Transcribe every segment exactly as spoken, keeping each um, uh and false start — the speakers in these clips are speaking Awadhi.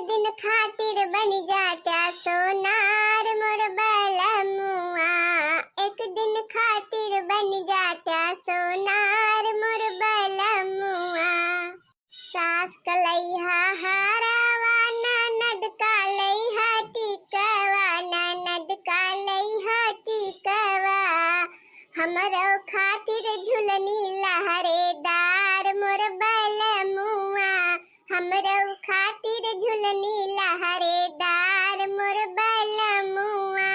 दिन खातिर बन जात्या सोनार मोर बलमुआ, एक दिन खातिर बन जात्या सोनार मोर बलमुआ। सास का लइहा हारवा, ननद का लइहा टिकवा, ननद का लइहा टिकवा। हमरो खातिर झुलनी लहरेदार मोर बलमुआ, हमरो खातिर झुलनी लहरेदार मोर बलमुआ।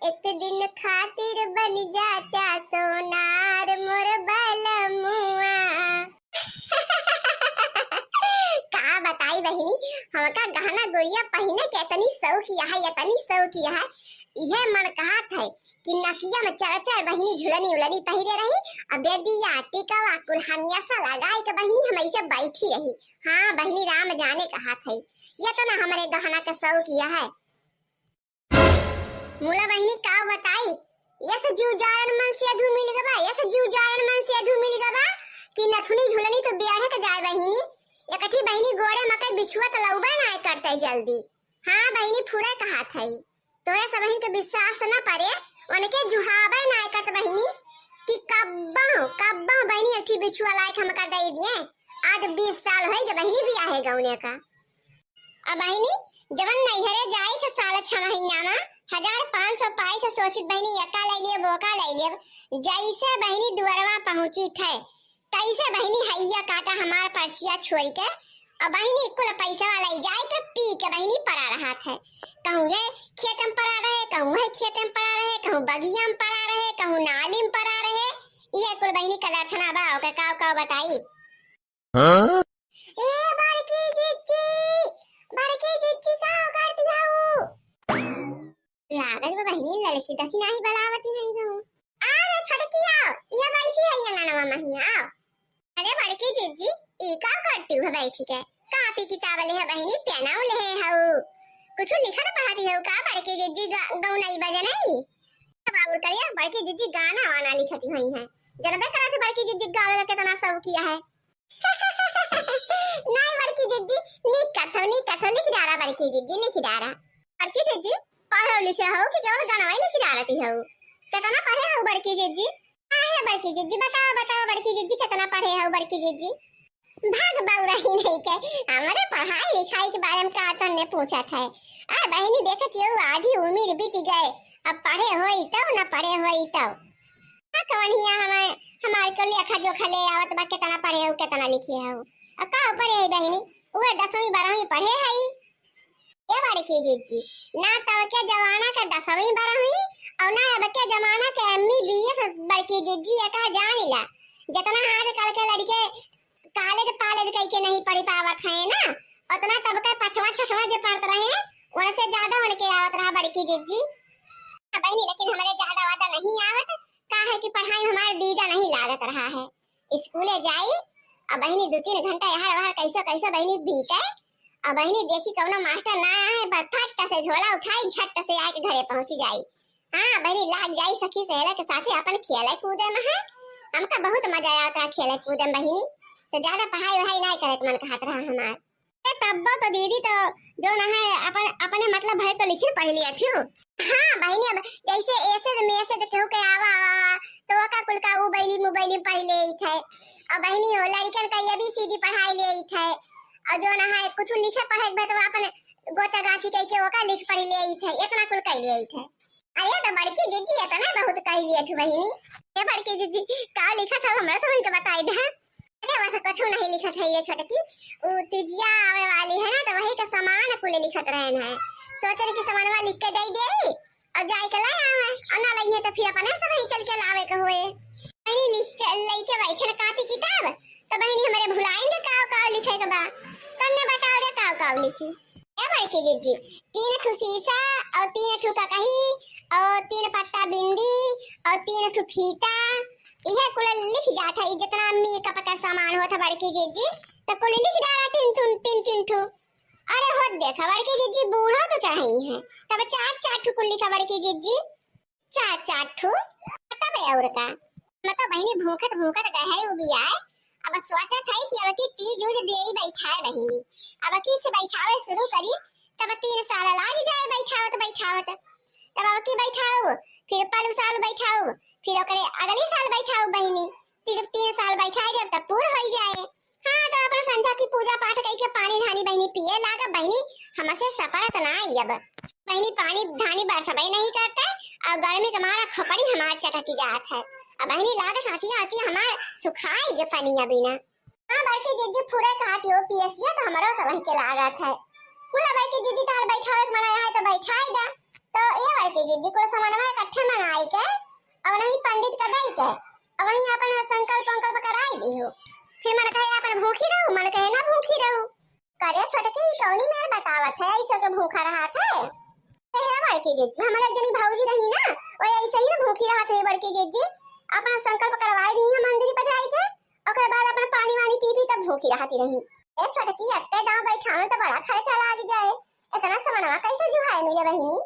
एक दिन खातिर बन जात्या सोनार मोर बलमुआ। का बताई बहिनी, हमका गहना गुरिया पहिने के इतनी शौक है, इतनी शौक है। इहे मन कहत है कि नकिया में चार चार बहिनी झुलनी उलनी पहिरे रही, अब बेदिया टिकवा कुल हमेशा लगाई के बहिनी हम ऐसे बैठी रही। हाँ बहिनी, राम जाने कहत है, इतना हमरे गहना के शौक है। मुला बहिनी का बताई, यस जीव जारन मन से अधू मिल गबा, यस जीव जारन मन से अधू मिल गबा कि नथुनी झुलनी तो बेढ़े के जाए बहिनी। एकठी बहिनी गोड़े मकई बिछुआ तो लौबे ना करते जल्दी। हाँ बहिनी, फुरे कहात है, तोरे सबहिन के विश्वास न परे, उनके जुहाबे ना करत बहिनी कि कब्बो, कब्बो बहिनी एकठी बिछुआ लायक हमका दे दिए। आज बीस साल होई गे बहिनी बियाहे गौने का। अब बहिनी, जवन नैहरे जाई थे साल छह महीना में, हजार पाँच सौ पाई थे, सोचित बहिनी, एका ले लिए, बोका ले लिए। जैसे बहिनी दुअरवा पहुँची थे, तैसे बहिनी हैया काटा हमार पर्चिया छोड़ के, अब बहिनी कुल पैसा वाला ही जाए के पी के बहिनी पड़ा रहा थे। कहूँ ये खेत में पड़ा रहे, कहूँ वही खेत में पड़ा रहे, कहूँ बगिया में पड़ा रहे, कहूँ नाली में पड़ा रहे। ये कुल बहिनी कदरथना बा, ओके काव काव बताई। हाँ? ए बड़की जिज्जी, बड़की जिज्जी का कर दिया हूँ? लागत बा बहिनी ललकी दखिना ही बलावती है गो। आ रे छोटकी आओ, ये बैठी है ये अंगनवा महिया आओ। अरे बड़की जिज्जी, ई का करती हो बैठी के? कापी किताब ले है बहिनी, पेनाऊ ले है हऊ। कुछ लिखत पढ़ती हो का बड़की जिज्जी? गा-, गौनई बजनई? अब और करिया बड़की जिज्जी गाना वाना लिखती हुई है। जनबे करत बड़की जिज्जी गावे का कितना शौकिया है। नाई बड़की जिज्जी, नीक कथो, नीक कथो, लिख डारा बड़की जिज्जी, लिख डारा। बड़की जिज्जी, पढ़ो लिखे हो कि केवल गनवाई लिख डारती हो? कितना पढ़े हो बड़की जिज्जी? हाँ है बड़की जिज्जी, बताओ, बताओ बड़की जिज्जी, कितना पढ़े हो बड़की जिज्जी? भाग बउरा ही नहीं के, हमरे पढ़ाई लिखाई के बारे में का तन्ने पूछत है? आ बहिनी देखत हो आधी उम्र बीत गए, अब पढ़े होई तब न पढ़े होई तब। का कवन हिया हमार, हमार के लेखा जोखा ले आवत बा, केतना पढ़े हऊ, केतना लिखे हऊ। आ का पढ़े हई बहिनी? उहे दसवीं बारहवीं पढ़े हई। ए बड़की जिज्जी, ना तब के जमाना के दसवीं बारहवीं और ना अब के जमाना के एमए बीए से बड़की जिज्जी, एका जान ला। जितना आजकल के लड़के कॉलेज पालेज कई के नहीं पढ़ पावत है ना, उतना तब के पचवा छठवा जे पढ़त रहे, उनसे ज्यादा उनके आवत रहा बड़की जिज्जी। हाँ बहिनी, लेकिन हमरे ज्यादा वादा नहीं आवत, का है कि पढ़ाई हमारे दीदा नहीं लागत रहा है। स्कूले जाई, अब बहिनी दो तीन घंटा यहाँ वहाँ कैसो कैसो बहिनी बीते, अब बहिनी देखी कौनो मास्टर ना आए, पर फट से झोला उठाई, झट से आके घरे पहुँची जाई। हाँ बहिनी, लाग जाई सखी सहेला के साथे अपन खेले कूदे में है। हमका बहुत मजा आवत रहा खेले कूदे में बहिनी, तो ज्यादा पढ़ाई वढ़ाई नहीं करे के मन कहत रहा हमार। ए, तब्बो तो दीदी तो जो ना है अपन, अपने मतलब भरे तो लिखित पढ़ लिया थी। हाँ बहिनी, अब जैसे ऐसे तो मैसेज केहू के आवा, आवा, आवा, तो ओका कुल का उबैली मुबैली पढ़ ले थे। और बहिनी हो लड़कन का एबीसीडी पढ़ाई ले थे। और जो ना है कुछ लिखे पढ़े के भे तो अपन गोचा गाची कह के ओका लिख पढ़ ले थे, इतना कुल कह ले थे। अरे तो बड़की जिज्जी इतना बहुत कह लिए थी बहिनी। ए बड़की जिज्जी, का लिखा था हमरा समझ के बताई दे। अरे वैसे कुछ नहीं लिखत है ये छोटकी, उ तीजिया आवे वाली है ना, तो वही का सामान कुल लिखत रहन है। सोचन कि सामानवा लिख के दे दे और जाए के ले आवे, और ना लइहे तो फिर अपने सब ही चल के लावे के होए। बहिनी लिख के लेके बैठे न कापी किताब, तो बहिनी हमारे भुलाइन दे काव काव लिखे के बा। तन्ने बताओ रे काव काव लिखी। ए बड़की जिज्जी, तीन ठो सीसा और तीन ठो ककही और तीन पत्ता बिंदी और तीन ठो फीता, इहे कुल लिख जात है। जितना मेकअप का सामान होत है बड़की जिज्जी, तो कुल लिख डाला तीन, तीन, तीन, तीन ठो। अरे होत देखा बड़की जिज्जी, बूढ़ा तो चढ़ाई है, तब चार चार ठो कुल लिखा बड़की जिज्जी। चार चार ठू, तब और का। मतलब बहिनी भूखत भूखत गए है उबियाए, अब सोचत है कि अब की तीज उज देई बैठाए बहिनी, अब की से बैठावे शुरू करी, तब तीन साल लाग जाए बैठावत बैठावत। तब अब की बैठाऊ, फिर पलू साल बैठाऊ, फिर ओकरे अगली साल बैठाऊ बहिनी, तीन, तीन साल बैठाए जब तब पूर होई जाए। हाँ, तो अपन संझा की पूजा पाठ कई के पानी धानी बहिनी पिए लाग बहिनी, हमसे सपरत ना आई अब। बहिनी पानी धानी बरसबे नहीं करते, और गर्मी के मारा खोपड़ी हमार चटकी जात है। अब बहिनी लागत आती आती हमार सुखाई ये पनिया बिना। हाँ, बड़की जिज्जी फुरे कहत हो, पियसिया तो हमरो सबही के लागत है। बोला बड़की जिज्जी, तार बैठावे के मना है तो बैठाई दा। तो ये बड़की जिज्जी, कुल सामानवा इकट्ठे मंगाई के, अब नहीं पंडित का दई के, अब वहीं अपन संकल्प वंकल्प कराई दी हो। फिर मन कहे अपन भूखी रहू, मन कहे ना भूखी रहू। करे छोटकी, ई कौनी मेर बतावत है, ऐसे के भूखा रहत है? ए हे बड़की जिज्जी, हमारे एक जनी भौजी रही ना, वो ऐसे ही ना भूखी रहत है बड़की जिज्जी। अपना संकल्प करवाई दी है मंदिर पर जाई के, ओकरे बाद अपन पानी वानी पी पी तब भूखी रहती रही। ए छोटकी, अत्ते दाव बैठावे तो बड़ा खर्चा लाग जाए, इतना समनवा कैसे जुहाए मिले बहिनी?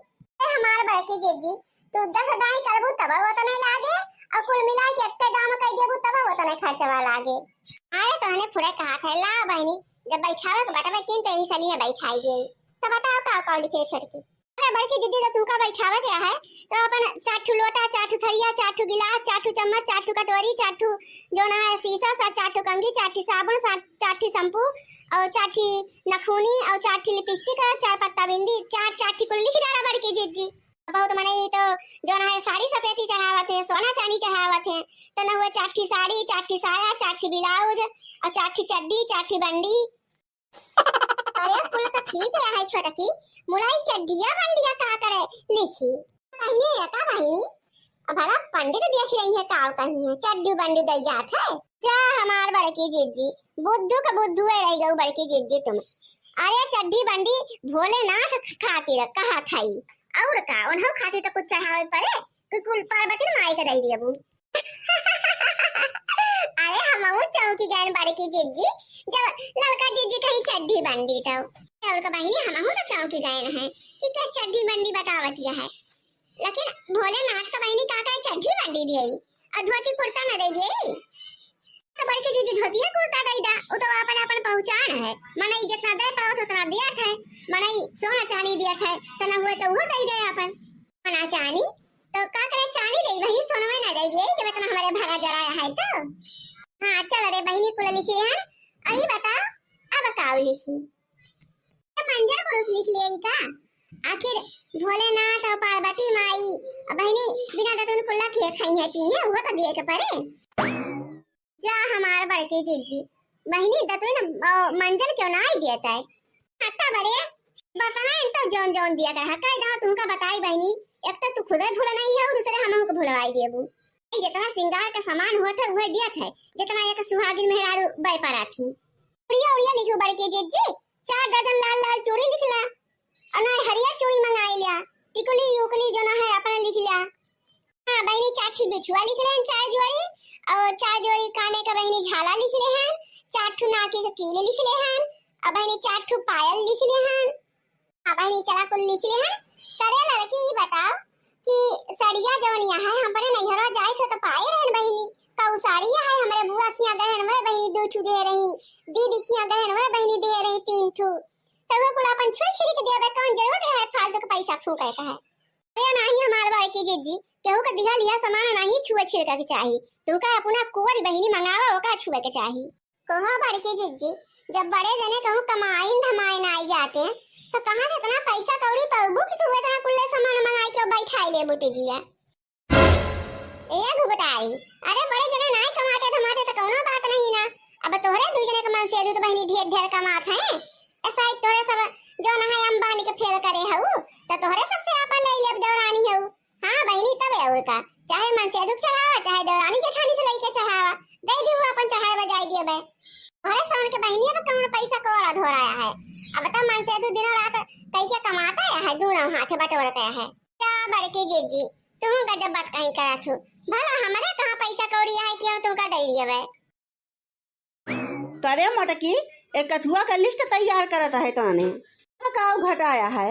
ए हमार बड़की जिज्जी, तू दस दाई करबू तब ओतने लागे, और कुल मिला के अत्ते दाम कर देबू तब ओतने खर्चवा लागे। अरे तोहने फुरे कहा था, ला बहिनी, जब बैठावे के बटवे किन तो यही सलिए बैठाई दे। तो बताओ का का लिखे छोटकी? अरे बड़की जिज्जी, जब तुमका बैठावे के है तो अपन चार ठू लोटा, चार ठू थरिया, चार ठू गिलास, चार ठू चम्मच, चार ठू कटोरी, चार ठू जो ना है शीशा सा, चार ठू कंघी, चार ठू साबुन, सा-, चार ठू शैम्पू और चार ठू नखूनी और चार ठू लिपस्टिक और चार पत्ता बिंदी, चार, चार ठू कुल लिख डाला बड़की जिज्जी। बहुत मनई तो जो ना है साड़ी सफेदी चढ़ावत है, सोना चांदी चढ़ावत है, तो ना हुआ चार ठू साड़ी, चार ठू साया, चार ठू ब्लाउज और चार ठू चड्डी, चार ठू बंडी। अरे कुल तो ठीक है, है छोटकी, मुलाई चड्डिया बंडिया का करे लिखी? बहिनी, ये का बहिनी? अब भला पंडित देख रही है, का कही है, चड्डी बंडी दे जात है। जा हमार बड़की जिज्जी, बुद्धू का बुद्धू है रह गऊ बड़की जिज्जी तुम। अरे चड्डी बंडी भोलेनाथ ख-, खातिर कहा था ई। और का, उन्हों खातिर तो कुछ चढ़ावे पड़े, कि कुल पार्वती माई के दे दिए बू। अरे हमहू चौंकी गए बड़की जिज्जी, जब ललका जिज्जी कही चड्डी बंडी तो। और का बहिनी, हमहू तो चौंकी गए हैं कि क्या चड्डी बंडी बतावतिया है। लेकिन भोलेनाथ का बहिनी का करे चड्डी बंडी दिए और धोती कुर्ता न दे दिए। तो बड़की जिज्जी धोतिया कुर्ता दे दा, वो तो अपन अपन पहचान है। मनई जितना दे पावत उतना दिया था, मनई सोना चांदी दिया था, तो न हुए तो वो दे दे अपन। सोना चांदी तो का करे, चांदी दे वही सोनवे ना दे दिए जब इतना हमारे भरा जराया है तो। हाँ चल रे बहिनी, कुल लिखी है। अही बता, अब काऊ लिखी? तो मंजन पुरुष लिख लिए का? आखिर भोलेनाथ और पार्वती माई और बहिनी बिना दतुन कुल्ला के खाई है पी है, वो तो दिए के पड़े। जा हमार बड़की जिज्जी, बहिनी दतुन, अ, मंजन क्यों ना आई दिया ताई? अत्ता बड़े बताए तो जौन जौन दिया कर हकाई दाव तुमका बताई बहिनी, एक तो तू खुदे भूला नहीं है, दूसरे हमहू को भुलवाई देबू। जितना श्रृंगार का सामान होत है वह दियत है, जितना एक सुहागिन मेहरारू बय परा थी। उड़िया उड़िया लिखू बड़की जिज्जी, चार दर्जन लाल लाल चूड़ी लिख ला, और ना हरियर चूड़ी मंगाई लिया, टिकुली उकुली जो ना है अपना लिख लिया। हाँ बहिनी, चार ठी बिछुआ लिख लेहन, चार जोड़ी, और चार जोड़ी काने का बहिनी झाला लिख लेहन, चार ठू नाकी का कीले लिख लेहन, और बहिनी चार ठू पायल लिख लेहन। हाँ बहिनी, चला कुल लिख लेहन। करे लड़की, ई बताओ कि सड़िया जौन यहाँ है, हमरे नैहरा जाए थे तो पाए रहन बहिनी, कऊ साड़ी है हमरे बुआ किया गहन में बहिनी दो ठू दे रही, दीदी किया गहन में बहिनी दे रही तीन ठू, तो वो कुल अपन छुए छिड़क देवे, कौन जरूरत है फालतू के पैसा फूके का है? अरे नाही हमार बड़की जिज्जी, केहू का दिया लिया सामान नाही छुए छिड़के के चाही। तू का अपना कुंवारी बहिनी मंगावा, ओका छुए के चाही। कहो बड़की जिज्जी, जब बड़े जने कहूँ कमाइन धमाइन आई जाते, तो कहाँ से इतना पैसा कौड़ी पाबू कि तू इतना कुल्ले सामान मंगाई के बैठाई लेबू तिजिया? ए घुघटाई, अरे बड़े जने नाही कमाते धमाते तो कौनो बात नहीं ना। अब तोहरे दुई जने के मनसेधू तो बहिनी ढेर ढेर कमात हैं। ऐसा ही तोहरे सब जो ना है अंबानी के फेल करे हऊ, तो तोहरे सबसे आपन ले लेब देवरानी हऊ। हाँ बहिनी, तबे और का, चाहे मनसेधू के चढ़ावा, चाहे देवरानी जेठानी से लइके चढ़ावा, दे दिहू अपन चढ़ाए बजाए दिए बे। तोहरे सावन के बहिनी अब कौन पैसा कोरा धोराया है? अब तो मनसेधू दिनों रात कई के कमाता है, दोनों हाथ बटोरता है। क्या बड़की जिज्जी, तुम गजब बात कहीं करत हो। भला हमरे कहाँ पैसा कौड़ी है कि हम तुमका दे दिए बे? करे मोटकी, एक कथुआ का लिस्ट तैयार करत है तने। अब काऊ घटाया है?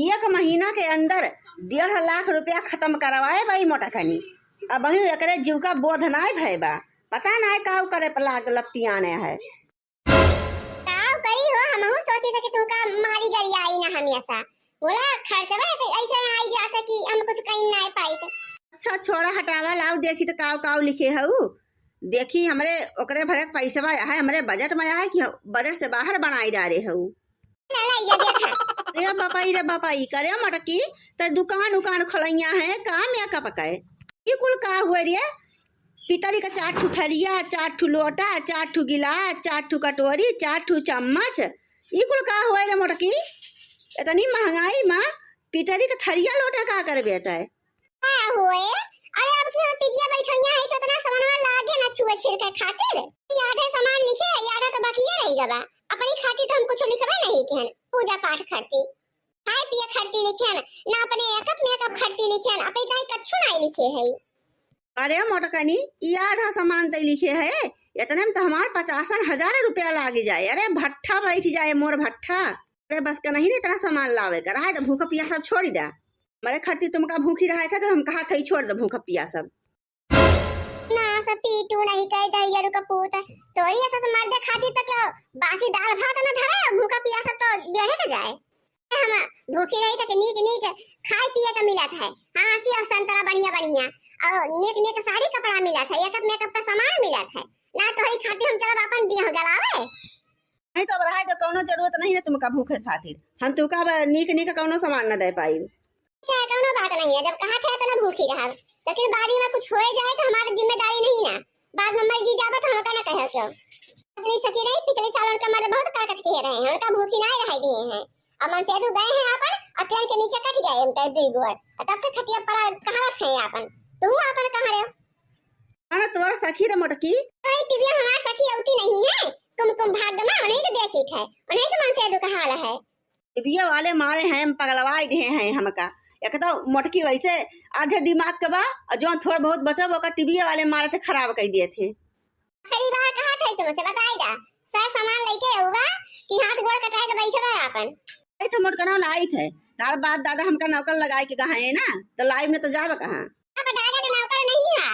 एक महीना के अंदर डेढ़ लाख रुपया खत्म करवाए बाई मोटकनी। अबही एकरे जीव का बोध नाय भय बा। पता नाहीं काउ करे पर लाग लपटियाने है। काउ करी हो, हमहू सोची थे कि तुमका मारी गरियाई ना हमेशा। बोला खर्चवा तो ऐसे आई जाता कि हम कुछ कहीं ना पाई थे। अच्छा छोड़ा हटावा, लाउ देखी तो काउ काउ लिखे हऊ। देखी हमरे ओकरे भरे के पैसवा है, हमरे बजट में है कि बजट से बाहर बनाई डारे हऊ। लाला, ये देखा। रे बापाई, रे बापाई, करे मटकी, त दुकान उकान खोलैया है, का मेकअप के? ई कुल का हुए रे? पितरी का चार ठू थरिया, चार ठू लोटा, चार ठू गिलास, चार ठू कटोरी, चार ठू चम्मच, ई कुल का हुए रे मोटकी? इतनी महंगाई में पितरी का थरिया लोटा का करबे तय? का होए? अरे, अब की हम तीजिया बैठइया है तो इतना सामानवा लागे ना छुए छिड़के खातिर। आधे सामान लिखे है, आधा तो बाकिए रह गवा। अपनी खातिर तो हम कुछ लिखबे नहीं किहन, पूजा पाठ खातिर, खाए पिए खातिर लिखे न, ना अपने एकअप मेकअप खातिर लिखे न, अपनी ताई कच्छु नहीं लिखे है। अरे मोटकनी, ई आधा सामान तई लिखे है, इतने में तो हमार पचासन हजार रुपया लाग जाए। अरे भट्ठा बैठ जाए मोर भट्ठा। अरे बस का नहीं ना इतना सामान लावे का, रहा तो भूखा पियासा सब छोड़ी दा। हमरे खातिर तुमका भूखी रहा है तो हम कहा थई छोड़ दे भूखा पियासा सब। ना सब पीटू नहीं कह दहियरू का पूत, तोरी ऐसा से मर्दे खातिर तो क्यों बासी दाल भात ना धरे और भूखा पियासा तो बेढ़े के जाए। हम भूखी रही तक नीक नीक खाए पिए का मिलत है, हाँसी और संतरा बढ़िया बढ़िया और नीक नीक साड़ी कपड़ा मिलत है, एकअप मेकअप का सामान मिलत है, ना तोहरी खातिर हम चलब अपन देह गलावे। नहीं तो अब रहे तो कौनो जरूरत नहीं ना तुमका भूखे खातिर, हम तुमका अब नीक नीक कौनो सामान न दे पाई। ठीक है, कौनो बात नहीं है, जब कहा थे तो ना भूखी रहब, लेकिन बाद में कुछ हो जाए तो हमारी जिम्मेदारी नहीं ना, बाद में मर जी जाबे तो हमका ना कहे क्यों। अपनी सखी रही, पिछले साल उनका मर्द बहुत कागज कहे रहे हैं, उनका भूखी ना रह दिए हैं। अब मन से गए हैं अपन और ट्रेन के नीचे कट गए उनके दुई गोड़, और तब से खटिया पड़ा कहाँ रखे हैं अपन, तू अपन कहाँ रहे हो? अरे तोर सखी रे मोटकी। अरे टीवी हमार सखी औती नहीं है, कुमकुम भाग्य में उन्हीं के देखी थे, उन्हीं के मन से दुख हाल है। टीवी वाले मारे हैं, पगलवाई दे हैं हमका। एक तो मोटकी वैसे आधे दिमाग के बा, और जो थोड़ा बहुत बचो ओकर टीवी वाले मारे थे, खराब कर दिए थे। आखिरी बार कहा थे तुमसे, बताई दा, सर सामान लेके आऊगा कि हाथ गोड़ कटाए के बैठे रहे अपन। आई थे मोटकनवा ना आई थे, तार बाप दादा हमका नौकर लगाए के कहा है ना, तो लाइव में तो जावे कहाँ? अब दादा के नौकर नहीं है,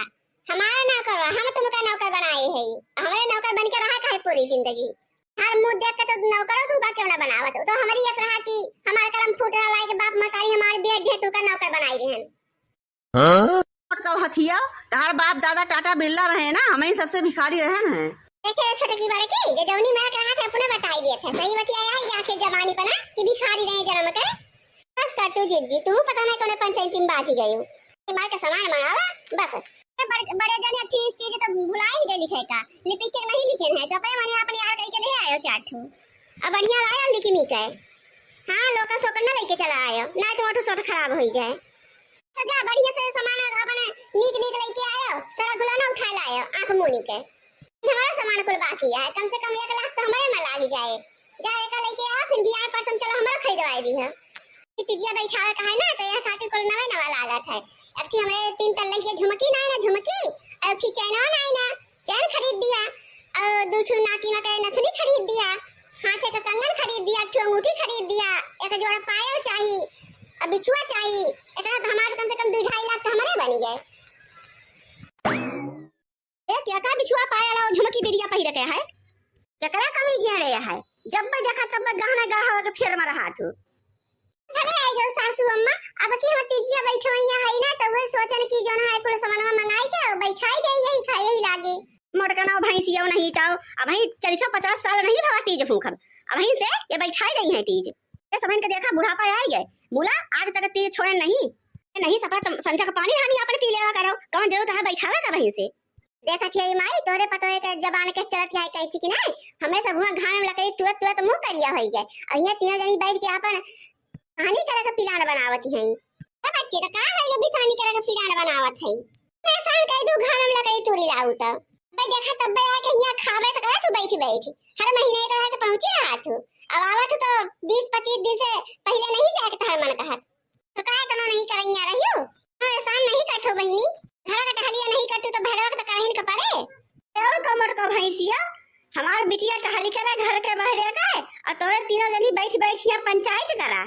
हमारा नौकर है, हम तुमका नौकर बनाए है, हमारे नौकर बन के रहा है पूरी जिंदगी। हर मुंह देख के तो नौकरो तुमका क्यों ना बनावत, तो हमारी यस रहा कि हमारे करम फूट रहा लाए के बाप मतारी हमारे बेट दे तुमका नौकर बनाई रहे हैं। हाँ? मोटका हथिया, तार बाप दादा टाटा बिरला रहे ना, हम ही सबसे भिखारी रहन है। देखे रे छोटकी बड़की, जे जौनी मेरा के हाथ अपने बताई दिए थे, सही बतिया आई आखिर जमानी पर ना कि भिखारी रहे जन्म के। बस कर तू जिज्जी, तू पता नहीं कौने पंचायती में बाजी गई हो। मार के सामान मंगावा, बस। ये बड़े, बड़े जने अच्छी चीज तो भुला ही गए लिखे का, लिपस्टिक नहीं लिखे हैं, तो अपने मने अपने यार कहीं के ले आयो चार ठो। अब बढ़िया लायो लिखी मी के। हाँ, लोकल सोकन ना लेके चला आयो, ना तो वो तो सोट खराब हो ही जाए। तो जा बढ़िया से सामान अपने नीक नीक लेके आयो, सारा गुलाना उठा लायो, आँख मुनी के। हमारा सामान कुल बाकी है, कम से कम एक लाख तो हमारे में लाग जाए। जा एक लेके आ, फिर बियाह परसम चलो हमारा खरीदवाई दी है। कि तिजिया बैठावे का है ना, तो यह खातिर कुल नवे नवा लागत है। एक ठे हमरे तीन तल्ले की झुमकी ना है ना, झुमकी, और एक ठे चैनवा ना है ना, चैन खरीद दिया, और दो ठो नाकी में के नथनी खरीद दिया, हाथे का कंगन खरीद दिया, एक ठो अंगूठी खरीद दिया, एक जोड़ा पायल चाही, और बिछुआ चाही। इतना तो हमारे कम से कम दो ढाई लाख तो हमारे बन गए। ए, क्या का बिछुआ पायल और झुमकी बिरिया पहिर के है? केकरा कमी ज्ञान रहे है? जब देखा तब गहना गढ़ा के फेर में रहा तू। भले आई जाओ सासू अम्मा, अब की हम तिजिया बैठवैया है ना, तो वह सोचन की जौन है कुल सामानवा मंगाई के बैठाई दे, यही खा, यही लागे। मोटकनवा भैंसिया नहीं तो, अब ही चालीसो पचास साल नहीं भवा तीज भूखब, अब ही से ये बैठाई गई है तीज। ये सब इनके देखा बुढ़ापा आई गए, मुला आज तक तीज छोड़े नहीं, नहीं सपा तुम संझा का पानी हानि अपन पी लेवा करो, कौन जरूरत है बैठावे का वहीं से। देखत है माई, तोहरे पतोहे के जबान के चलत है कैची की नहीं, हमें सब हुआ घाम में लकड़ी तुरत तुरत मुंह करिया होई गए, और ये तीनों जनी बैठ के अपन कहानी करे के प्लान बनावत हैं। ए बच्चे, तो का है ये बिसानी करे के प्लान बनावत है? मैं एहसान कह दू, घाम में लकड़ी तुरी लाऊ तो। भाई देखा तब बे आके यहाँ खावे तो करे तू बैठ बैठ। हर महीने तो है तो पहुँची रहा तू। अब आवत तू तो बीस पच्चीस दिन से पहले नहीं जाए के तहर मन कहत। तो काहे कनो नहीं करैया रहियो? हाँ, एहसान नहीं करत हो बहिनी। घर का टहलिया नहीं करतू तो भैरवा के तो करहिन के परे। और कमर का भैंसिया, हमार बिटिया टहली करे घर के बहरे के, और तोरे तीनों जनी बैठ बैठ यहाँ पंचायत करा।